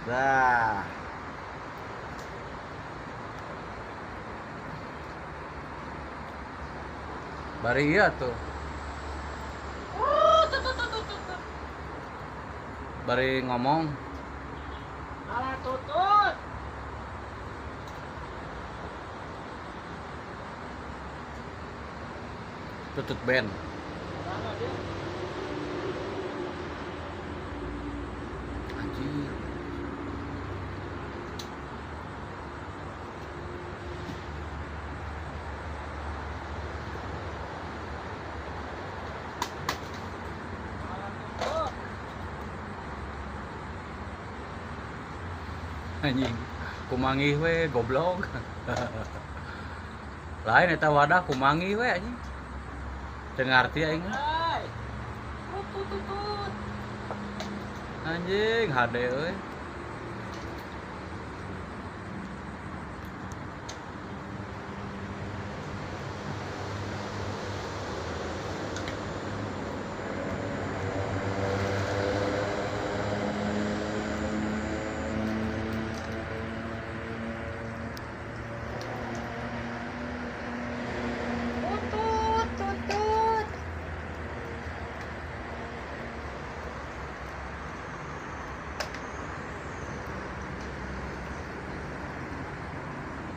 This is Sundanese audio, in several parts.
Dah. Bari iya tuh. Bari ngomong. Alah tutut. Tutut band. Anjir. Anjing, kumanggih we goblok. Lain eta wadah kumanggih we anjing. Teu ngarti aing. Anjing hade euy. Tutut.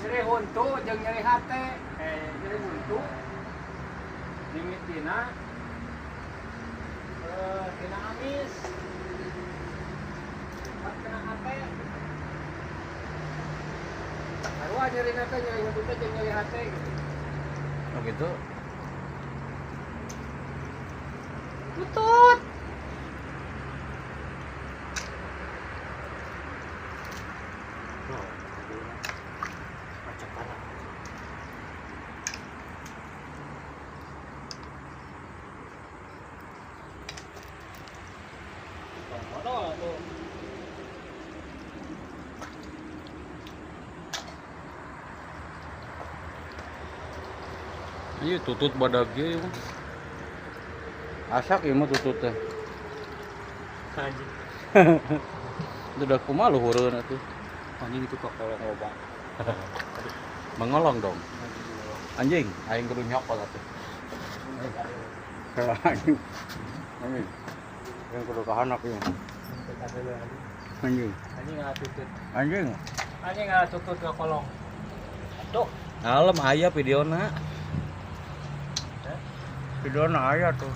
Nyeri huntu jeung nyeri hate, nyeri huntu mimitina tina amis. Pat kena hate. Sarua nyerina teh nyeri huntu teh jeung nyeri hate gitu. Oh gitu. Tutut. Iya tutut badag ieu mah. Asak ieu mah tutut teh. Anjing. Udah kumaha luhureun atuh. Anjing itu kok kolong loba. Mengolong dong. Anjing, aing kudu nyokot atuh. Anjing. Anjing. Aing kudu kahanak ieu. Anjing. Anjing ngalah tutut. Anjing. Anjing ngalah tutut ke kolong. Aduh. Alem aya videona. Videona aya tuh.